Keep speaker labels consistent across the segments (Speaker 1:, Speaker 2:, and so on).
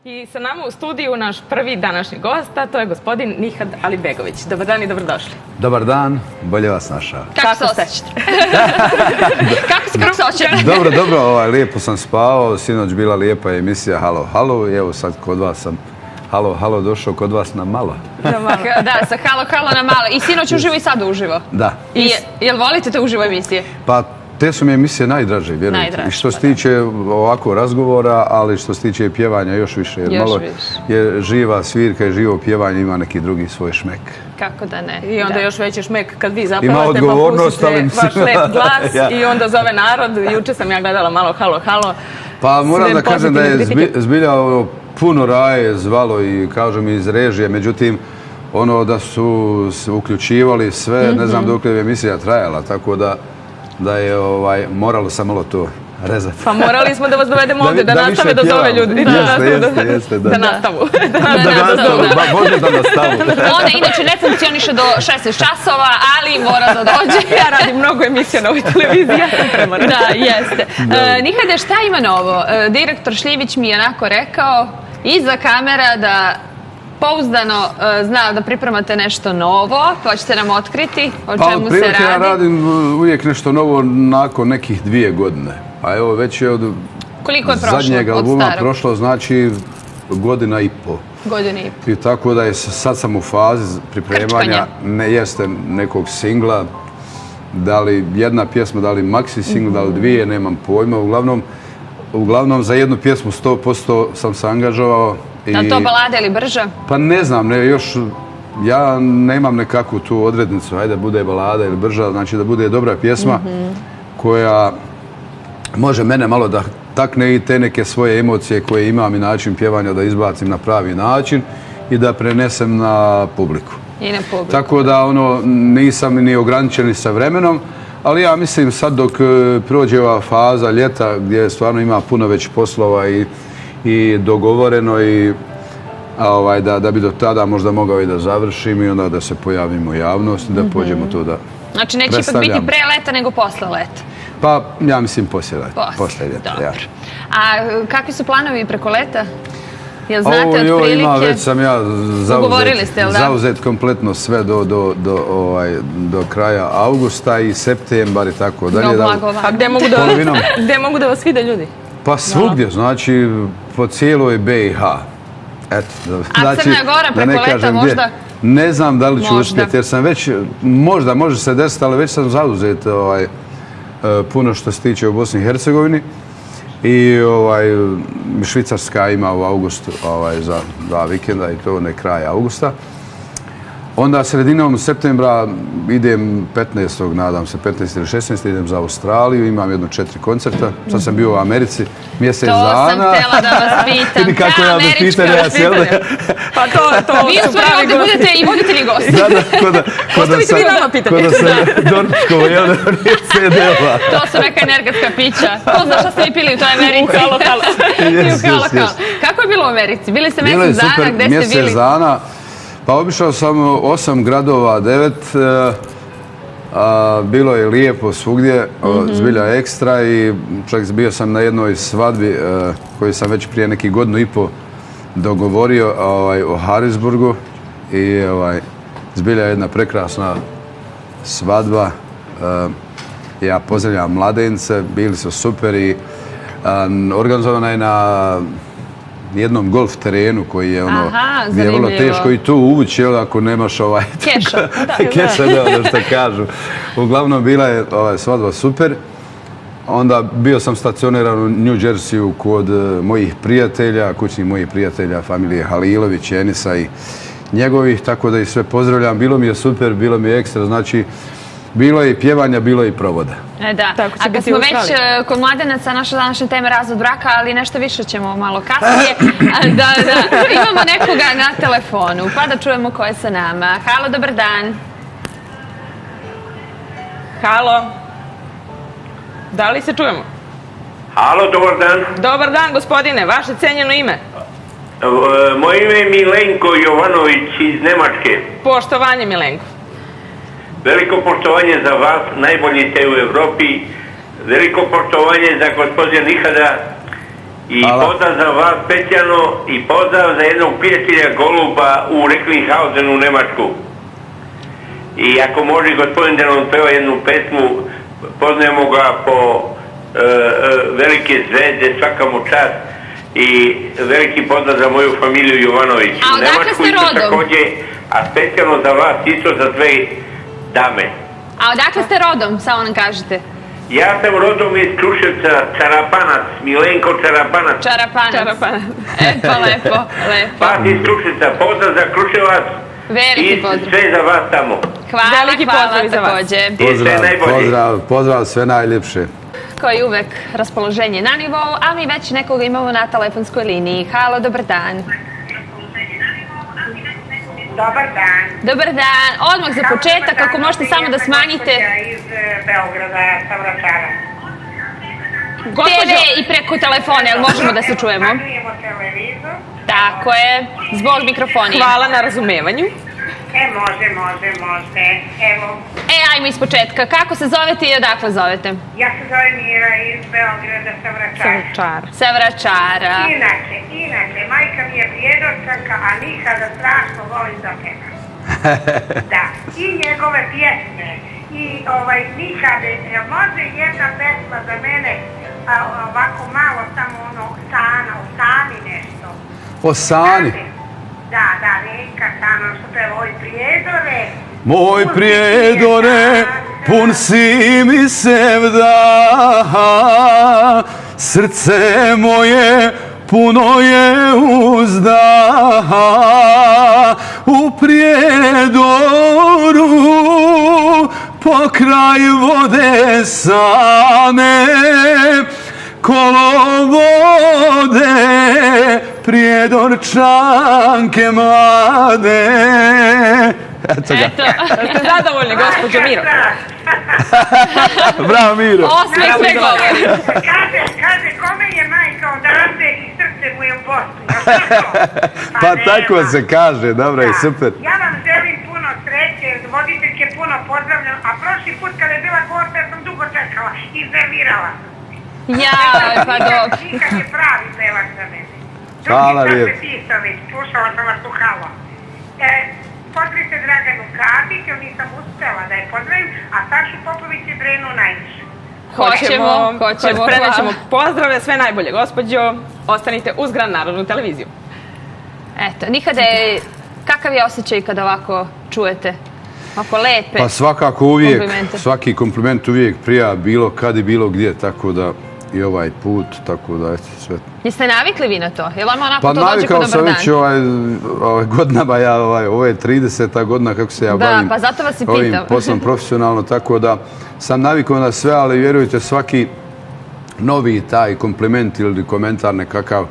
Speaker 1: I sa nama u studiju naš prvi današnji gost, a to je gospodin Nihad Alibegović. Dobar dan i dobrodošli.
Speaker 2: Dobar dan, bolje vas našao.
Speaker 1: Kako se osjećate?
Speaker 3: Kako se osjećate?
Speaker 2: Dobro, lijepo sam spavao, sinoć bila lijepa emisija Halo, halo i evo sad kod vas sam Halo došao kod vas na malo.
Speaker 3: Da, sa Halo na malo. I sinoć uživo i sad uživo.
Speaker 2: Da.
Speaker 3: I jel volite te uživo emisije?
Speaker 2: Pa te su mi emisije najdraže, vjerujte. I što se tiče ovako razgovora, ali što se tiče pjevanja još više. Jer malo je živa svirka i živo pjevanje ima neki drugi svoj šmek.
Speaker 3: Kako da ne.
Speaker 1: I onda još veći šmek kad vi zapevate,
Speaker 2: ima odgovornost,
Speaker 1: pa pustite vaš lep glas i onda zove narod. Juče sam ja gledala malo Halo.
Speaker 2: Pa moram da kažem da je zbilja puno raje zvalo i kažem iz režije, međutim ono da su se uključivali sve, ne znam dok je emisija trajala, tako da je moralo sam malo to rezati.
Speaker 1: Pa morali smo da vas dovedemo ovdje, da nastave da zove ljudi.
Speaker 2: Jeste.
Speaker 1: Da nastavu.
Speaker 2: Može da nastavu.
Speaker 3: Ona inače ne funkcioniše do 16 časova, ali mora da dođe.
Speaker 1: Ja radim mnogo emisija na ovoj televiziji, ja sam premorana.
Speaker 3: Da, jeste. Nihade, šta ima novo? Direktor Šljivić mi je onako rekao iza kamera da pouzdano zna da pripremate nešto novo, pa ćete nam otkriti o čemu se radi.
Speaker 2: Ja radim uvijek nešto novo nakon nekih 2 godine. A evo već je od zadnjeg albuma prošlo, znači 1,5 godina. I tako da je sad sam u fazi pripremanja, ne jeste nekog singla, da li jedna pjesma, da li maxi singl, da li 2, nemam pojma. Uglavnom za jednu pjesmu 100% sam se angažovao.
Speaker 3: Da li to balada ili brža?
Speaker 2: Pa ne znam, još ja nemam nekakvu tu odrednicu, ajde bude balada ili brža, znači da bude dobra pjesma koja može mene malo da takne i te neke svoje emocije koje imam i način pjevanja da izbacim na pravi način i da prenesem na publiku.
Speaker 3: I na publiku.
Speaker 2: Tako da nisam ni ograničen sa vremenom, ali ja mislim sad dok prođe ova faza ljeta gdje stvarno ima puno već poslova i dogovoreno i da bi do tada možda mogao i da završim i onda da se pojavimo u javnosti, da pođemo to da predstavljamo.
Speaker 3: Znači neće ipak biti pre leta nego posle leta?
Speaker 2: Pa ja mislim poslije leta.
Speaker 3: Dobro. A kakvi su planovi preko leta? Jel znate otprilike?
Speaker 2: Već sam ja zauzet kompletno sve do kraja augusta i septembar i tako dalje.
Speaker 1: A gdje mogu da vas vide ljudi?
Speaker 2: Pa svugdje, znači po cijeloj BiH.
Speaker 3: A Crna Gora preko leta možda?
Speaker 2: Ne znam da li ću uspjeti jer sam već, možda može se desiti, ali već sam zauzet puno što se tiče u Bosni i Hercegovini. I Švicarska ima u augustu za 2 vikenda i to ne kraj augusta. Onda sredinom septembra idem 15. nadam se, 15. ili 16. idem za Australiju, imam 4 koncerta. Sad sam bio u Americi mjesec dana.
Speaker 3: To sam htjela da vas pitam.
Speaker 2: Vidi kako ja bez pitanja.
Speaker 1: Pa to
Speaker 3: vi u stvari ovdje budete i voditelji gosti.
Speaker 1: Postavite vi nama pitanje.
Speaker 2: Kod da sam Dorčkovo, nije CD-ova.
Speaker 3: To su neka energetska pića. Ko zna šta ste vi pili u toj Americi?
Speaker 2: Halo.
Speaker 3: Kako je bilo u Americi? Bili ste mjesec dana, gdje ste bili?
Speaker 2: Mjesec dana. Pa obišao sam 8 gradova, 9, bilo je lijepo svugdje, zbilja ekstra i čak bio sam na jednoj svadbi koju sam već prije nekih 1,5 godina dogovorio u Harrisburgu i zbilja jedna prekrasna svadba. Ja pozdravljam mladence, bili su super i organizovana je na jednom golf terenu koji je gdje je vrlo teško i tu uvući ako nemaš keša, da što kažu. Uglavnom bila je svadba super. Onda bio sam stacioniran u New Jerseyu kod mojih prijatelja, kućnih mojih prijatelja, familije Halilović, Enisa i njegovih, tako da ih sve pozdravljam. Bilo mi je super, bilo mi je ekstra, znači bilo je i pjevanja, bilo je i provoda.
Speaker 3: Da, a kad smo već kod mladenaca, naša današnja tema je razvod braka, ali nešto više ćemo malo kasnije. Da, imamo nekoga na telefonu, pa da čujemo ko je sa nama. Halo, dobar dan.
Speaker 1: Halo. Da li se čujemo?
Speaker 4: Halo, dobar dan.
Speaker 1: Dobar dan, gospodine, vaše cenjeno ime?
Speaker 4: Moje ime je Milenko Jovanović iz Nemačke.
Speaker 1: Poštovanje, Milenko.
Speaker 4: Veliko poštovanje za vas, najbolji ste u Evropi. Veliko poštovanje za gospodina Nihada I
Speaker 2: Hvala.
Speaker 4: pozdrav za vas specijalno i pozdrav za jednog prijatelja Goluba u Recklinghausen u Nemačku. I ako može gospodin da nam peva jednu pesmu, poznajemo ga po velike zvezde, svaka mu čast i veliki pozdrav za moju familiju Jovanović.
Speaker 3: A odakle ste rodom?
Speaker 4: Također, a specijalno za vas, isto za sve dame.
Speaker 3: A odakle ste rodom, samo nam kažete?
Speaker 4: Ja sam rodom iz Kruševca, Čarapanac, Milenko Čarapanac.
Speaker 3: Čarapanac. Pa lepo.
Speaker 4: Vas iz Kruševca, pozdrav za Kruševac.
Speaker 3: Veliki
Speaker 4: i
Speaker 3: pozdrav.
Speaker 4: sve za vas tamo.
Speaker 1: Veliki pozdrav i za vas.
Speaker 3: Također.
Speaker 2: Pozdrav, sve najljepše.
Speaker 3: Kao i uvek, raspoloženje na nivou, a mi već nekoga imamo na telefonskoj liniji. Halo, dobar dan.
Speaker 5: Dobar dan.
Speaker 3: Dobar dan. Odmah za početak, ako možete samo da smanjite
Speaker 5: Iz Beograda, sa Vračara.
Speaker 3: TV i preko telefona, jel možemo da se čujemo?
Speaker 5: Smanjujemo televizor.
Speaker 3: Tako je, zbog mikrofonije.
Speaker 1: Hvala na razumevanju.
Speaker 5: Može. Evo,
Speaker 3: Ajmo iz početka. Kako se zovete i odakle zovete?
Speaker 5: ja se zovem Mira iz Beograda, sa Vračara.
Speaker 3: Sa Vračara.
Speaker 5: Inače, majka mi je prijedorčanka, a nikada strašno volim da peva. Da, i njegove pjesme. I nikada, može jedna pesma za mene, ovako malo, samo ono, o Sani nešto.
Speaker 2: O Sani.
Speaker 5: Da, Reka Sana, što peva oj prijedore.
Speaker 2: Moj prijedore, pun si mi sevda, srce moje puno je uzdaha, u Prijedoru pokraj vode Sane, kolovode Prijedorčanke mlade. Eto ga.
Speaker 1: Ste zadovoljni, gospođo Miro?
Speaker 2: Bravo, Miro.
Speaker 3: Osmeh sve govori.
Speaker 5: Kaže, kome je majka odavde i srce mu je u Bosni.
Speaker 2: Pa tako se kaže, dobro i super.
Speaker 5: Ja vam želim puno sreće, voditeljke puno pozdravljam, a prošli put kada je bila gosta, ja sam dugo čekala, iznervirala.
Speaker 3: Pa dobro.
Speaker 5: Nikad je pravi pevač za mene.
Speaker 2: Hvala
Speaker 5: Drugi
Speaker 2: lijepo.
Speaker 5: sam se Tisović, slušala sam vas u Halo. Pozdravite Draganu Kadić, jer nisam uspela da je pozdravim, a Sašu Popović i Brenu najviše.
Speaker 3: Hoćemo.
Speaker 1: Prenećemo pozdrave, sve najbolje, gospođo. Ostanite uz Grand Narodnu televiziju.
Speaker 3: Eto, nikada je, kakav je osjećaj kada ovako čujete? Ovako lepe
Speaker 2: Pa svakako uvijek,
Speaker 3: komplimente.
Speaker 2: svaki kompliment uvijek prija bilo kad i bilo gdje, tako da i ovaj put, tako da eto sve.
Speaker 3: Jeste navikli vi na to? Jel vam onako
Speaker 2: Pa
Speaker 3: to dođe
Speaker 2: navikao
Speaker 3: kao
Speaker 2: sam
Speaker 3: dobar
Speaker 2: već
Speaker 3: dan?
Speaker 2: godinama, ovo je 30. godina kako se ja bavim
Speaker 3: pa zato vas i
Speaker 2: ovim
Speaker 3: pitam.
Speaker 2: poslom profesionalno, tako da sam navikao na sve, ali vjerujte svaki novi taj kompliment ili komentar nekakav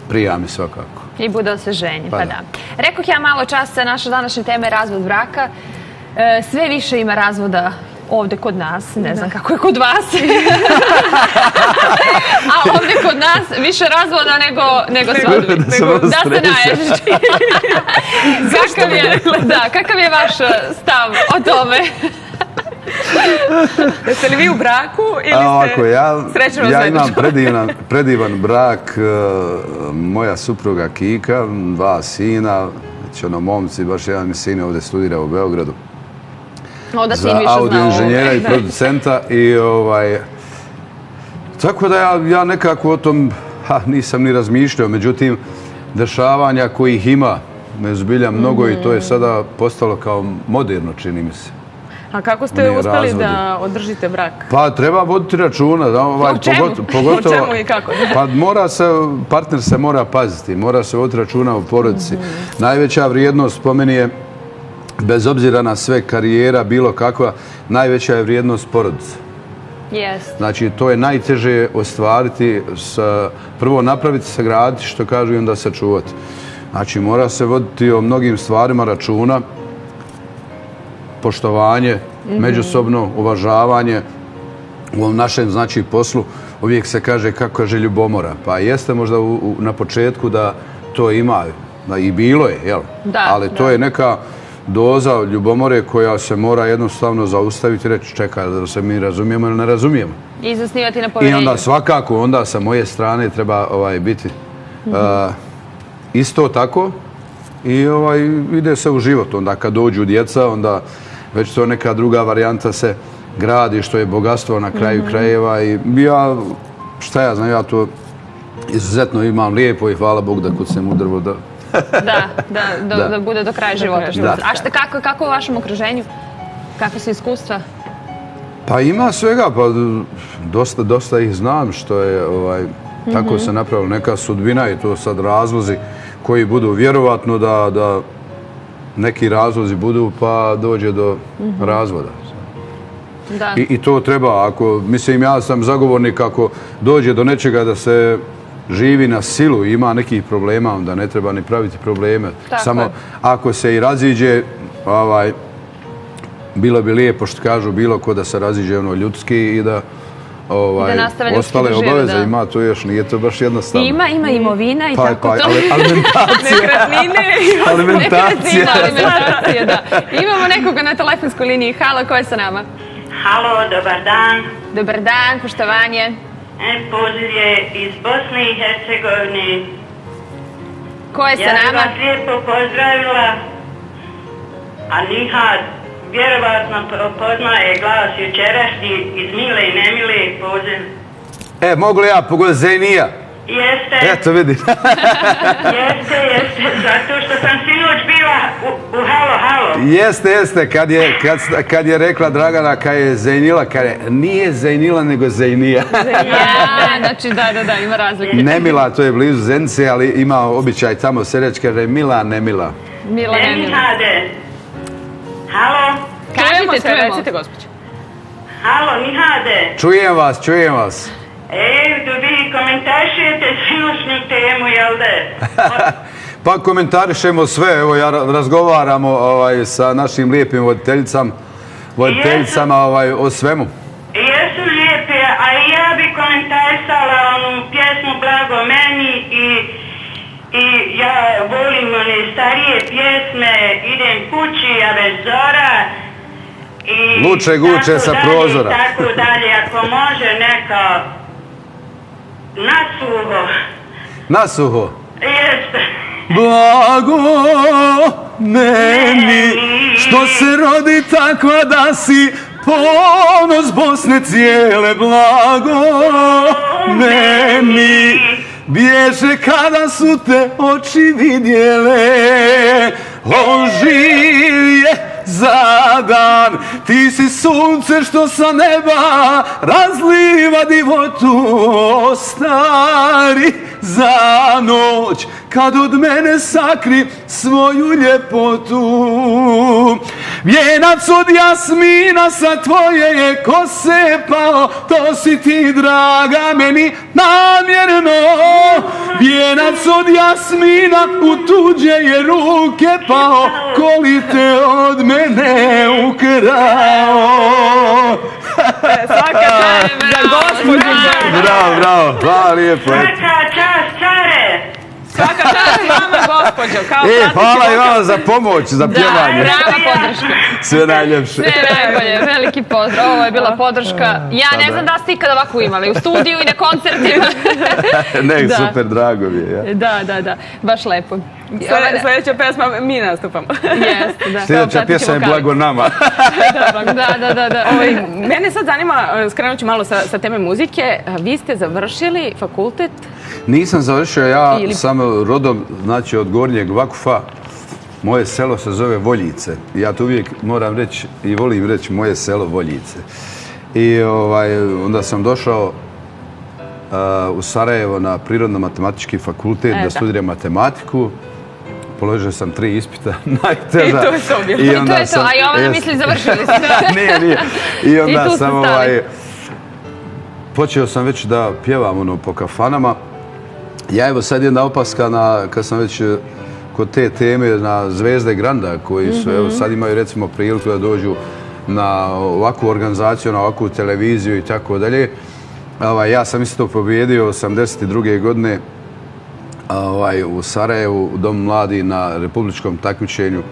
Speaker 2: prija mi svakako.
Speaker 3: I bude osveženje,
Speaker 2: Pa
Speaker 3: pa
Speaker 2: da.
Speaker 3: da. Rekoh ja malo čas, naša današnja tema je razvod braka. Sve više ima razvoda ovdje kod nas, ne znam kako je kod vas. A ovdje kod nas više razvoda nego svadbi. Da se naježiš. Kakav je vaš stav o tome?
Speaker 1: Jeste li vi u braku ili
Speaker 2: Ovako,
Speaker 1: ste srećno
Speaker 2: ja imam
Speaker 1: zajedničko?
Speaker 2: predivan brak, moja supruga Kika, 2 sina, znači momci, baš jedan mi sin ovdje studira u Beogradu.
Speaker 3: Onda sin
Speaker 2: Za
Speaker 3: više
Speaker 2: audio
Speaker 3: zna
Speaker 2: inženjera i producenta i tako da ja nekako o tom nisam ni razmišljao, međutim dešavanja kojih ima me zbilja mnogo i to je sada postalo kao moderno, čini mi se.
Speaker 1: A kako ste
Speaker 2: Nije
Speaker 1: uspeli
Speaker 2: razvodi.
Speaker 1: da održite brak?
Speaker 2: Pa treba voditi računa.
Speaker 1: O čemu?
Speaker 2: Pogotovo,
Speaker 1: O čemu i kako?
Speaker 2: Pa partner se mora paziti, mora se voditi računa o porodici. Najveća vrijednost po meni je, bez obzira na sve karijera, bilo kakva, najveća je vrijednost porodice.
Speaker 3: Jest.
Speaker 2: Znači, to je najteže ostvariti, prvo napraviti, sagraditi, što kažu, i onda sačuvati. Znači, mora se voditi o mnogim stvarima računa, poštovanje, međusobno uvažavanje. U ovom našem, znači, poslu uvijek se kaže, kako kaže, ljubomora. Pa jeste možda na početku da to ima, i bilo je, jel?
Speaker 3: Da,
Speaker 2: ali to je neka doza ljubomore koja se mora jednostavno zaustaviti i reći čekaj da se mi razumijemo ili ne razumijemo.
Speaker 3: I zasnivati na
Speaker 2: I
Speaker 3: povjerenju.
Speaker 2: onda svakako, onda sa moje strane treba biti isto tako i ide se u život. Onda kad dođu djeca, onda već to neka druga varijanta se gradi što je bogatstvo na kraju krajeva i ja, šta ja znam, ja to izuzetno imam lijepo i hvala Bog da kucnem u drvo
Speaker 3: Da bude do kraja života.
Speaker 2: Da.
Speaker 3: A kako u vašem okruženju? Kako su iskustva?
Speaker 2: Pa ima svega, pa dosta ih znam što je tako se napravila neka sudbina i to sad razlozi koji budu vjerovatno da neki razlozi budu pa dođe do razvoda.
Speaker 3: Da.
Speaker 2: I to treba, mislim ja sam zagovornik ako dođe do nečega da se živi na silu i ima nekih problema, onda ne treba ni praviti probleme. Samo ako se i raziđe, bilo bi lijepo što kažu bilo ko da se raziđe ljudski i da ostale obaveze ima, to još nije to baš jednostavno.
Speaker 3: Ima imovina i tako to.
Speaker 2: Alimentacija.
Speaker 3: Imamo nekoga na telefonskoj liniji. Halo, ko je sa nama?
Speaker 6: Halo, dobar dan.
Speaker 3: Dobar dan, poštovanje.
Speaker 6: Poziv je iz Bosne i Hercegovine.
Speaker 3: Ko je sa
Speaker 6: Ja bih
Speaker 3: nama?
Speaker 6: vas lijepo pozdravila, a Nihad vjerovatno poznaje glas jučerašnji iz Mile i Nemile poziv.
Speaker 2: Mogu li ja pogoditi Zejnija?
Speaker 6: Jeste,
Speaker 2: Eto vidi.
Speaker 6: jeste, zato što sam sinoć bila u Halo.
Speaker 2: Jeste, kad je rekla Dragana kad je Zejnila, kad je nije Zejnila nego Zejnija.
Speaker 3: Znači da, ima razlike.
Speaker 2: Nemila, to je blizu Zenice, ali ima običaj tamo se reći, kaže Mila, Nemila.
Speaker 3: Mila, Nemila.
Speaker 6: Nihade. Halo,
Speaker 3: Čujemo.
Speaker 1: Recite, gospođo.
Speaker 6: halo, Nihade.
Speaker 2: Čujem vas.
Speaker 6: Vi komentarišete sinoćnu temu, jel da?
Speaker 2: Pa komentarišemo sve, evo ja razgovaramo sa našim lijepim voditeljicama o svemu.
Speaker 6: Jesu lijepe, a i ja bi komentarisala onu pjesmu Blago meni i ja volim one starije pjesme, idem kući, a već zora.
Speaker 2: Luče guče sa prozora.
Speaker 6: Tako dalje, ako može neka
Speaker 2: Nasuho.
Speaker 6: Jeste.
Speaker 2: Blago meni, što se rodi takva da si ponos Bosne cijele. Blago meni, bježe kada su te oči vidjele. Oživ je za dan, ti si sunce što sa neba razliva divotu. Ostari za noć kad od mene sakri svoju ljepotu. Vijenac od jasmina sa tvoje je kose pao, to si ti draga meni namjerno. Vijenac od jasmina u tuđe je ruke pao, koli te od mene ukrao.
Speaker 1: Svaka za gospođu.
Speaker 2: Bravo, hvala lijepo.
Speaker 6: Svaka čast, care.
Speaker 1: Svaka čast vama, gospođo.
Speaker 2: Hvala i vama za pomoć, za pjevanje.
Speaker 3: Prava podrška.
Speaker 2: Sve najljepše.
Speaker 3: Sve najbolje, veliki pozdrav. Ovo je bila podrška. Ja ne znam da ste ikad ovako imali u studiju i na koncertima.
Speaker 2: Super, drago mi je.
Speaker 3: Da, baš lepo.
Speaker 1: Sljedeća pesma, mi nastupamo.
Speaker 3: Jeste, da.
Speaker 2: Sljedeća pjesma je Blago nama.
Speaker 3: Da.
Speaker 1: Mene sad zanima, skrenut ću malo sa teme muzike. Vi ste završili fakultet?
Speaker 2: Nisam završio, ja sam rodom, znači od Gornjeg Vakufa. Moje selo se zove Voljice. Ja to uvijek moram reći i volim reći moje selo Voljice. I onda sam došao u Sarajevo na Prirodno-matematički fakultet da studiram matematiku. Položio sam 3 ispita, najteža.
Speaker 1: I to je to bilo.
Speaker 3: I to je to, a Jovana misli završili ste.
Speaker 2: Nije. I onda sam
Speaker 3: stali.
Speaker 2: počeo sam već da pjevam po kafanama. Ja evo sad jedna opaska kad sam već kod te teme na Zvezde Granda koji su, evo sad imaju recimo priliku da dođu na ovakvu organizaciju, na ovakvu televiziju i tako dalje. Ja sam isto pobjedio 82. godine u Sarajevu, u Domu mladih na republičkom takmičenju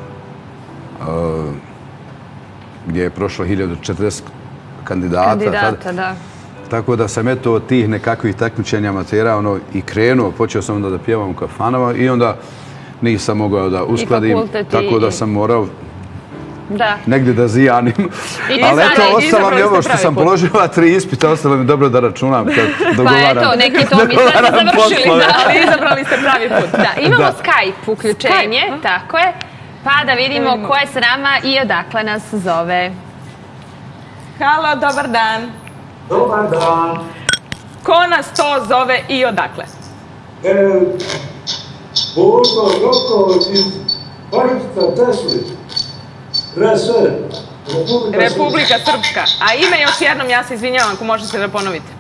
Speaker 2: gdje je prošlo 1040 kandidata.
Speaker 3: Kandidata, da.
Speaker 2: Tako da sam eto od tih nekakvih takmičenja amatera i krenuo, počeo sam onda da pjevam u kafanama i onda nisam mogao da uskladim, tako da sam morao negdje da zijanim. Ali eto, ostalo mi ovo što sam položio 3 ispita, ostalo mi dobro da računam kad dogovaram.
Speaker 3: Pa eto, neki to misle da završili,
Speaker 1: ali izabrali ste pravi put.
Speaker 3: Da, imamo Skype uključenje, tako je, pa da vidimo ko je s nama i odakle nas zove.
Speaker 1: Halo, dobar dan.
Speaker 7: Dobar dan.
Speaker 1: Ko nas to zove i odakle?
Speaker 7: Božo Roko iz Barišta Teslić.
Speaker 1: Republika Srpska. A ime još jednom, ja se izvinjavam, ako možete da ponovite.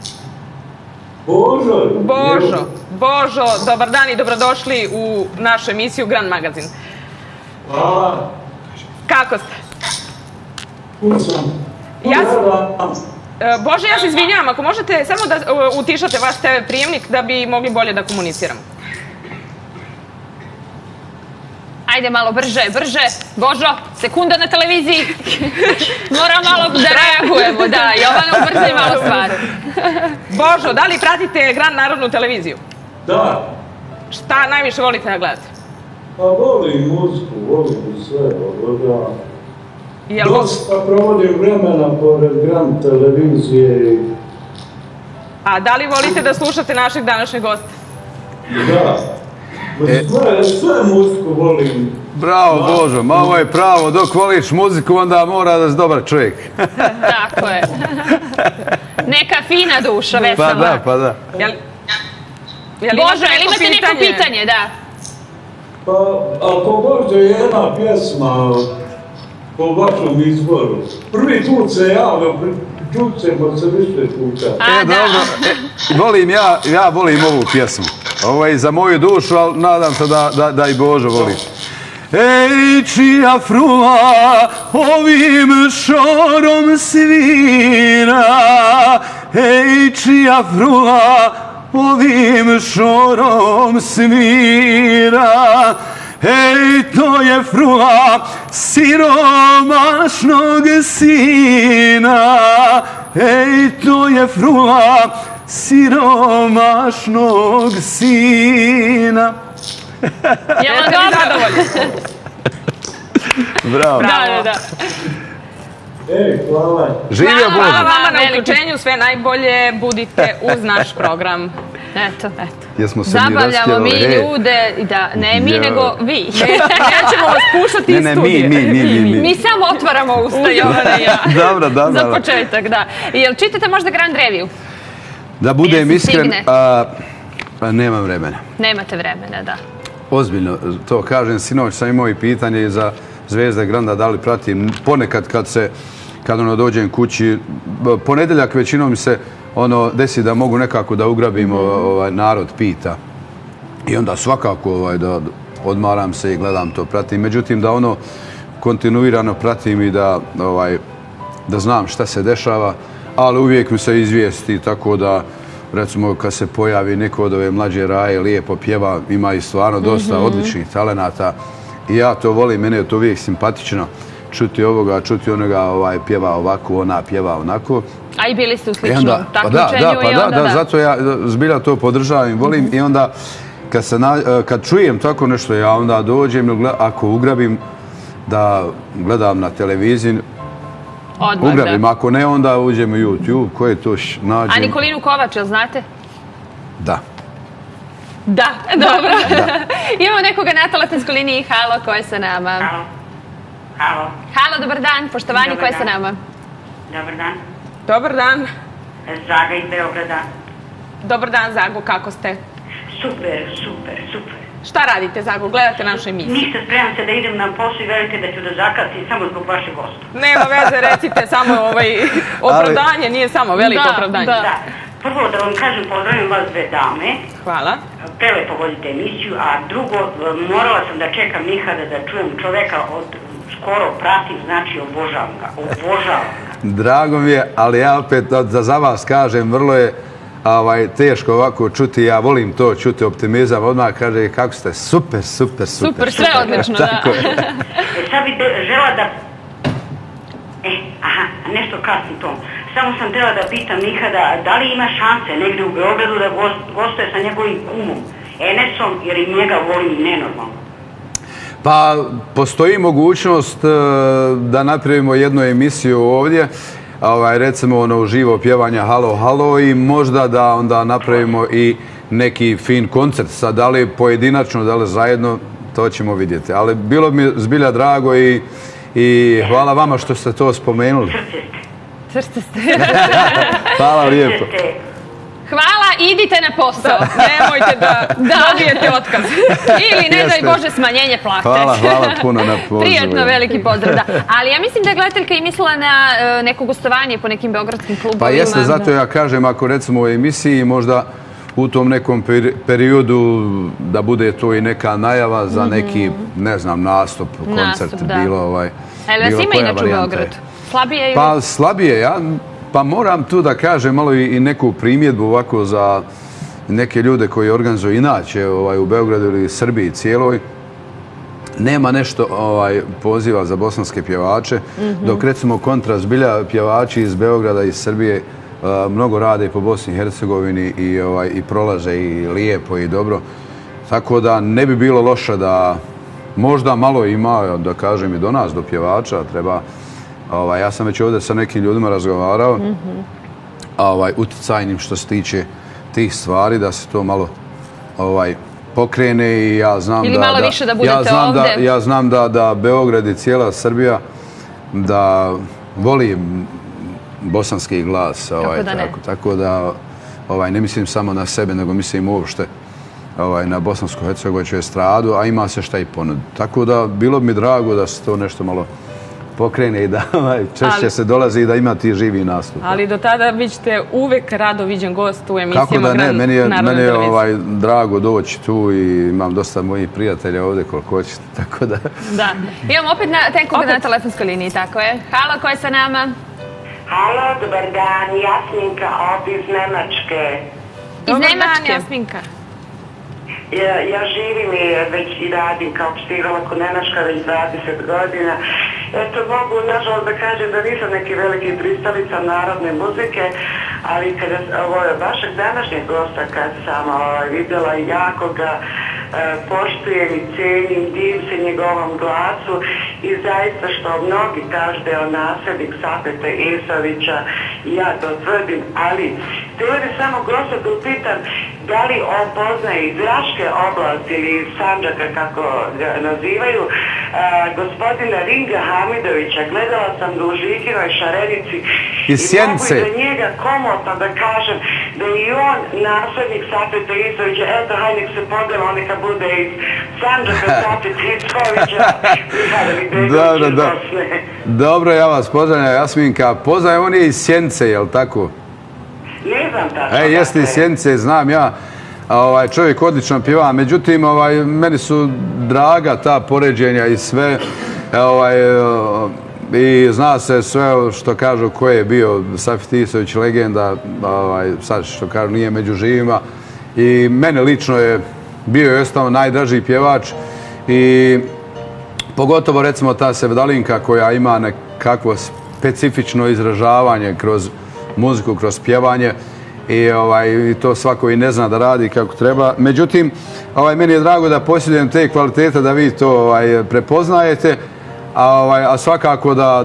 Speaker 1: Božo, dobar dan i dobrodošli u našu emisiju Grand Magazin.
Speaker 7: Hvala.
Speaker 1: Kako ste? Bože, ja se izvinjavam, ako možete samo da utišate vaš TV prijemnik da bi mogli bolje da komuniciramo.
Speaker 3: Ajde malo brže. Božo, sekunda na televiziji. Moram malo da reagujemo, da. Jovana, ubrzi malo stvar.
Speaker 1: Božo, da li pratite Grand Narodnu televiziju?
Speaker 7: Da.
Speaker 1: Šta najviše volite da gledate?
Speaker 7: Pa volim muziku, volim sve. Dosta provodim vremena pored Grand televizije.
Speaker 1: A da li volite da slušate našeg današnjeg gosta?
Speaker 7: Da. Sve muziku volim.
Speaker 2: Bravo Božo, ma ovo je pravo, dok voliš muziku onda mora da si dobar čovjek.
Speaker 3: Tako je. Neka fina duša, vesela.
Speaker 2: Pa da.
Speaker 3: Božo, jel imate neko pitanje, da?
Speaker 7: Pa, ako može jedna pjesma po vašem izboru. Prvi put se javio, čućemo se više puta.
Speaker 2: Volim ja volim ovu pjesmu. Ovo je za moju dušu, ali nadam se da i Božo voli. Ej, čija frula ovim šorom svira, ej, čija frula ovim šorom svira, ej, to je frula siromašnog sina, ej, to je frula siromašnog sina.
Speaker 3: Jel vam dobro?
Speaker 2: Bravo.
Speaker 3: Da.
Speaker 7: Ej, hvala.
Speaker 2: Živio Božo.
Speaker 1: Hvala vama na uključenju, sve najbolje, budite uz naš program.
Speaker 3: Eto.
Speaker 2: Jesmo se mi
Speaker 3: Zabavljamo
Speaker 2: raspjevali.
Speaker 3: mi ljude, ne mi nego vi.
Speaker 1: Nećemo vas puštati iz studija.
Speaker 3: Mi samo otvaramo usta, Jovana i ja.
Speaker 2: Dobro.
Speaker 3: Za početak, da. Jel čitate možda Grand Review?
Speaker 2: Da budem iskren, nemam vremena.
Speaker 3: Nemate vremena, da.
Speaker 2: Ozbiljno, to kažem, sinoć sam imao i pitanje za Zvezde Granda, da li pratim. Ponekad kad dođem kući, ponedjeljak većinom mi se desi da mogu nekako da ugrabim, narod pita. I onda svakako da odmaram se i gledam to, pratim. Međutim, da kontinuirano pratim i da znam šta se dešava, ali uvijek mi se izvijesti, tako da recimo kad se pojavi neko od ove mlađe raje, lijepo pjeva, ima i stvarno dosta odličnih talenata i ja to volim, mene je to uvijek simpatično čuti ovoga, čuti onoga, pjeva ovako, ona pjeva onako.
Speaker 3: A i bili ste u sličnom takmičenju i onda
Speaker 2: da. Zato ja zbilja to podržavam i volim i onda kad čujem tako nešto, ja onda dođem, ako ugrabim da gledam na televiziji, ugrabim, ako ne, onda uđem u YouTube, koje to nađem.
Speaker 3: A Nikolinu Kovač, jel znate?
Speaker 2: Da.
Speaker 3: Da, dobro. Imamo nekoga na telefonskoj liniji. Halo, ko je sa nama?
Speaker 6: Halo.
Speaker 3: Halo, dobar dan. Poštovanje, ko je sa nama?
Speaker 6: Dobar dan.
Speaker 1: Dobar dan.
Speaker 6: Zaga iz Beograda.
Speaker 1: Dobar dan, Zago, kako ste?
Speaker 6: Super.
Speaker 1: Šta radite, Zago? Gledate našu emisiju?
Speaker 6: Ništa, spremam se da idem na posao i verujte da ću da zakasnim samo zbog vašeg gosta.
Speaker 1: Nema veze, recite samo opravdanje, nije samo veliko opravdanje.
Speaker 6: Da. Prvo da vam kažem, pozdravim vas dve dame.
Speaker 1: Hvala.
Speaker 6: Prelepo vodite emisiju, a drugo, morala sam da čekam nikada da čujem čoveka skoro pratim, znači obožavam ga.
Speaker 2: Drago mi je, ali ja opet da za vas kažem, vrlo je teško ovako čuti, ja volim to čuti, optimizam, odmah kaže kako ste, super.
Speaker 3: Super, sve odlično, da.
Speaker 6: Sad bi žela da... nešto kasnim tom. Samo sam htjela da pitam Nihada, da li ima šanse negdje u Beogradu da gostuje sa njegovim kumom, Enesom, jer i njega volim nenormalno.
Speaker 2: Pa, postoji mogućnost da napravimo jednu emisiju ovdje, recimo uživo pjevanje Halo, halo i možda da onda napravimo i neki fin koncert. Sad, da li pojedinačno, da li zajedno, to ćemo vidjeti. Ali bilo mi zbilja drago i hvala vama što ste to spomenuli.
Speaker 3: Srce ste.
Speaker 2: Hvala lijepo.
Speaker 3: Hvala, idite na posao.
Speaker 1: Nemojte da dobijete otkaz.
Speaker 3: Ili ne daj Bože smanjenje plate.
Speaker 2: Hvala puno na pozivu.
Speaker 3: Prijetno, veliki pozdrav, da. Ali ja mislim da je gledateljka i mislila na neko gostovanje po nekim beogradskim klubovima.
Speaker 2: Pa jeste, zato ja kažem, ako recimo u emisiji možda u tom nekom periodu da bude to i neka najava za neki, ne znam, nastup, koncert, bilo
Speaker 3: Ali vas ima inače u Beogradu? Slabije ili?
Speaker 2: Pa slabije, ja pa moram tu da kažem malo i neku primjedbu ovako za neke ljude koji organizuju inače u Beogradu ili Srbiji cijeloj. Nema nešto poziva za bosanske pjevače, dok recimo kontra zbilja pjevači iz Beograda i iz Srbije mnogo rade po Bosni i Hercegovini i prolaze i lijepo i dobro. Tako da ne bi bilo loše da možda malo ima, da kažem, i do nas, do pjevača, treba. Ja sam već ovdje sa nekim ljudima razgovarao, utjecajnim što se tiče tih stvari, da se to malo pokrene i ja znam
Speaker 3: ili malo više da budete ovdje.
Speaker 2: Ja znam da Beograd i cijela Srbija da voli bosanski glas. Tako da ne mislim samo na sebe, nego mislim uopšte na bosansko-hercegovačku estradu, a ima se šta i ponuditi. Tako da bilo bi mi drago da se to nešto malo pokrene i da češće se dolazi i da ima ti živi nastup.
Speaker 1: Ali do tada vi ćete uvek rado viđen gost u emisijama
Speaker 2: Kako da ne, meni je
Speaker 1: televizije.
Speaker 2: drago doći tu i imam dosta mojih prijatelja ovdje koliko hoćete, tako da...
Speaker 3: Da. Imam opet Tenkoga na telefonskoj liniji, tako je. Halo, ko je sa nama?
Speaker 8: Halo, dobar dan, Jasminka ovdje iz Nemačke.
Speaker 3: Iz Nemačke? Jasminka.
Speaker 8: Ja živim i već i radim kao psiholog u Nemačkoj već 20 godina. Eto, mogu nažalost da kažem da nisam neki veliki pristalica narodne muzike, ali kada vašeg današnjeg gosta kad sam vidjela jako ga poštujem i cijenim, divim se njegovom glasu i zaista što mnogi kažu da je on nasljednik Safeta Isovića i ja to tvrdim, ali htjela bi samo gosta da upitam da li on poznaje iz Raške oblasti ili iz Sandžaka kako ga nazivaju gospodina Ringa Hamidovića. Gledala sam ga u Žikinoj Šarenici
Speaker 2: iz Sjenice.
Speaker 8: I mogu za njega komotno da kažem da je i on nasljednik Safeta Isovića. Eto, hajde nek se podela, neka bude iz Sandžaka Safeta Isovića.
Speaker 2: Dobro, ja vas pozdravljam, Jasminka. Poznajem, on je iz Sjenice, jel tako?
Speaker 8: Ne znam tačno.
Speaker 2: Jeste iz Sjenice, znam ja. Čovjek odlično pjeva, međutim, meni su draga ta poređenja i sve. I zna se sve što kažu ko je bio Safet Isović, legenda, sad što kažu nije među živima. I mene lično je bio jednostavno najdraži pjevač i pogotovo recimo ta sevdalinka koja ima nekakvo specifično izražavanje kroz muziku, kroz pjevanje i to svako i ne zna da radi kako treba. Međutim, meni je drago da posjedujem te kvalitete da vi to prepoznajete, a svakako da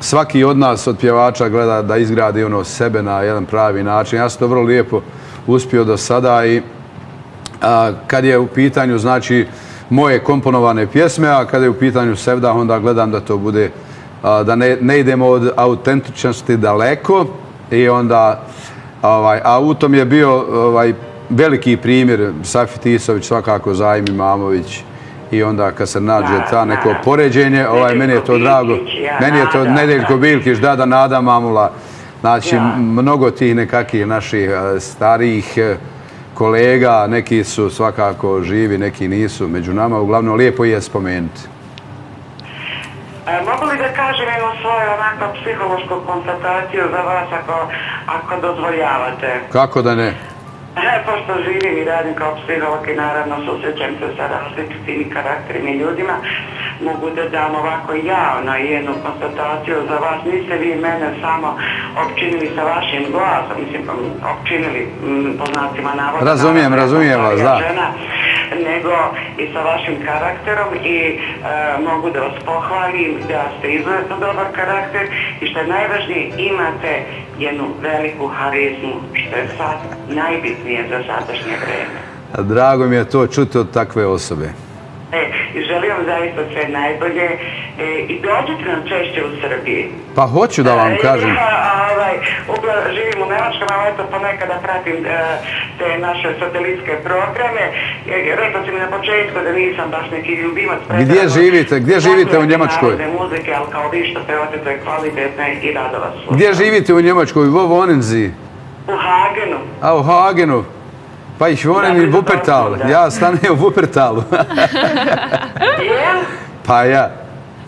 Speaker 2: svaki od nas, od pjevača, gleda da izgradi sebe na jedan pravi način. Ja sam to vrlo lijepo uspio do sada i kad je u pitanju, znači, moje komponovane pjesme, a kada je u pitanju sevdah, onda gledam da to bude, da ne idemo od autentičnosti daleko i onda, a u tom je bio veliki primjer Safet Isović, svakako Zajim Imamović i onda kad se nađe ta neko poređenje, meni je to drago. Meni je to Nedeljko Bilkić, da Nada Mamula, znači mnogo tih nekakvih naših starijih kolega, neki su svakako živi, neki nisu među nama, uglavnom lijepo je spomenuti.
Speaker 8: Mogu li da kažem svoju onako psihološku konstataciju za vas ako dozvoljavate?
Speaker 2: Kako da ne?
Speaker 8: Pošto živim i radim kao psiholog i naravno susrećem se sa različitim karakterima i ljudima, mogu da dam ovako javno jednu konstataciju za vas. Niste vi mene samo opčinili sa vašim glasom, mislim, opčinili po znacima navoda.
Speaker 2: Razumijem vas, da.
Speaker 8: Žena, nego i sa vašim karakterom i mogu da vas pohvalim da ste izuzetno dobar karakter i što je najvažnije, imate jednu veliku harizmu, što je sad najbitnije za sadašnje vreme.
Speaker 2: Drago mi je to čuti od takve osobe.
Speaker 8: I želim vam zaista sve najbolje i dođite nam češće u Srbiji.
Speaker 2: Pa hoću da vam kažem.
Speaker 8: Živim u Nemačkom, ali eto ponekada pratim te naše satelitske programe. Rekla si mi na početku da nisam baš neki ljubimac.
Speaker 2: Gdje živite u Njemačkoj?
Speaker 8: Muzike, ali kao vi što pevate, to je kvalitetno i rado vas slušam.
Speaker 2: Gdje živite u Njemačkoj? Wo wohnen Sie?
Speaker 8: U Hagenu.
Speaker 2: A, u Hagenu. Pa ich wohnen in Wuppertal. Ja stanujem u Wuppertalu. Pa ja.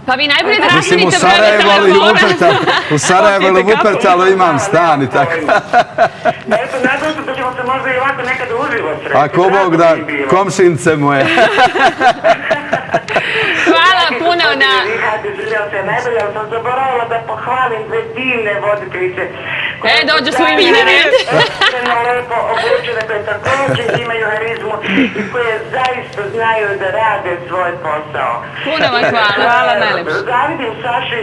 Speaker 3: Pa vi najbolje da
Speaker 2: Mislim, u
Speaker 3: računite brojeve
Speaker 2: Sarajevu, ali i u
Speaker 3: telefona.
Speaker 2: Wuppertalu. U Sarajevu ili u Wuppertalu imam stan i tako.
Speaker 8: Eto, nadam se da ćemo se možda i ovako nekada uživo sreći.
Speaker 2: Ako Bog da, komšince moje.
Speaker 3: Hvala puno na...
Speaker 8: Najbolje, ali sam zaboravila da pohvalim dve divne voditeljice.
Speaker 3: dođu su i mi na red.
Speaker 8: Lepo obučene koje također imaju harizmu i koje zaista znaju da rade svoj posao.
Speaker 3: Puno vam hvala. Hvala najlepše.
Speaker 8: Zavidim Saši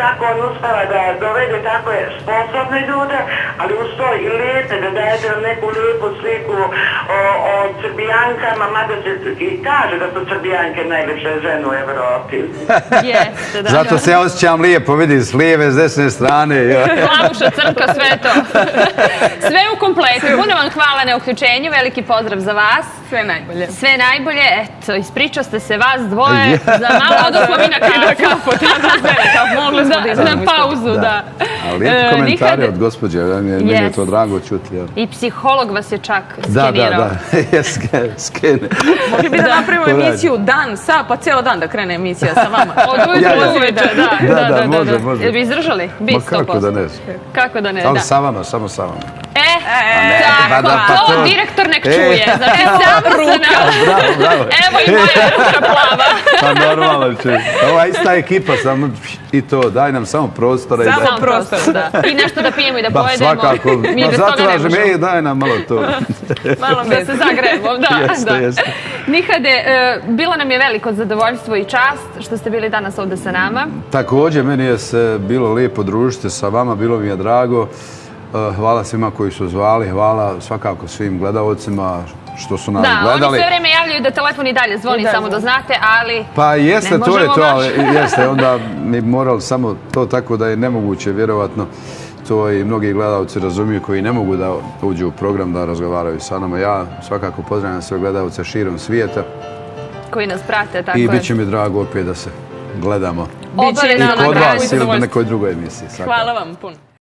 Speaker 8: kako on uspava da dovede tako sposobne ljude, ali uz to i lijepe, da dajete nam neku lijepu sliku o Srbijankama, mada se i kaže da su Srbijanke najljepše žene u Evropi.
Speaker 3: Jeste, da.
Speaker 2: Zato se ja osjećam lijepo, vidi, s lijeve, s desne strane.
Speaker 3: Klavuša, crnka, sve to. Sve u kompletu. Puno vam hvala na uključenju, veliki pozdrav za vas.
Speaker 1: Sve najbolje.
Speaker 3: Sve najbolje, eto, ispričao ste se vas dvoje, za malo odosmo mi na kafu.
Speaker 1: Mogli smo
Speaker 3: na pauzu, da.
Speaker 2: Ali lijepi komentari od gospođe, meni je to drago čuti.
Speaker 3: I psiholog vas je čak skenirao.
Speaker 2: Da, skene.
Speaker 1: Mogli bi da napravimo emisiju dan, pa cijelo dan da krene emisija sa vama.
Speaker 3: Od ujutru do uveče, da.
Speaker 2: Može.
Speaker 3: Jel bi izdržali? Bi 100%.
Speaker 2: Kako da ne.
Speaker 3: Kako da ne,
Speaker 2: Samo
Speaker 3: da.
Speaker 2: sa vama, samo sa vama.
Speaker 3: Tako, to direktor nek čuje. Znači, samo se na...
Speaker 2: Bravo.
Speaker 3: Evo i moja ruka plava.
Speaker 2: Pa normalno će. Ova ista ekipa, samo i to, daj nam samo prostora.
Speaker 3: Samo prostora, da. I nešto da pijemo i da pojedemo.
Speaker 2: Svakako.
Speaker 3: Mi bez toga ne možemo.
Speaker 2: Daj nam malo to.
Speaker 3: Malo da se zagremo, da.
Speaker 2: Jeste.
Speaker 3: Nihade, bilo nam je veliko zadovoljstvo i čast što ste bili danas ovde sa nama.
Speaker 2: Također, meni je se bilo lijepo družiti sa vama, bilo mi je drago. Hvala svima koji su zvali, hvala svakako svim gledaocima što su nas gledali.
Speaker 3: Da, oni sve vreme javljaju da telefon i dalje zvoni, samo da znate, ali
Speaker 2: pa jeste,
Speaker 3: ne
Speaker 2: to je
Speaker 3: možemo
Speaker 2: to,
Speaker 3: baš.
Speaker 2: ali jeste, onda mi morali samo to tako da je nemoguće, vjerovatno, to i mnogi gledalci razumiju koji ne mogu da uđu u program da razgovaraju sa nama. Ja svakako pozdravljam sve gledalce širom svijeta.
Speaker 3: Koji nas prate, tako je.
Speaker 2: I bit će mi drago opet da se gledamo.
Speaker 3: Obavezno
Speaker 2: I kod
Speaker 3: na kraju.
Speaker 2: vas ili na nekoj drugoj emisiji.
Speaker 1: Hvala vam puno.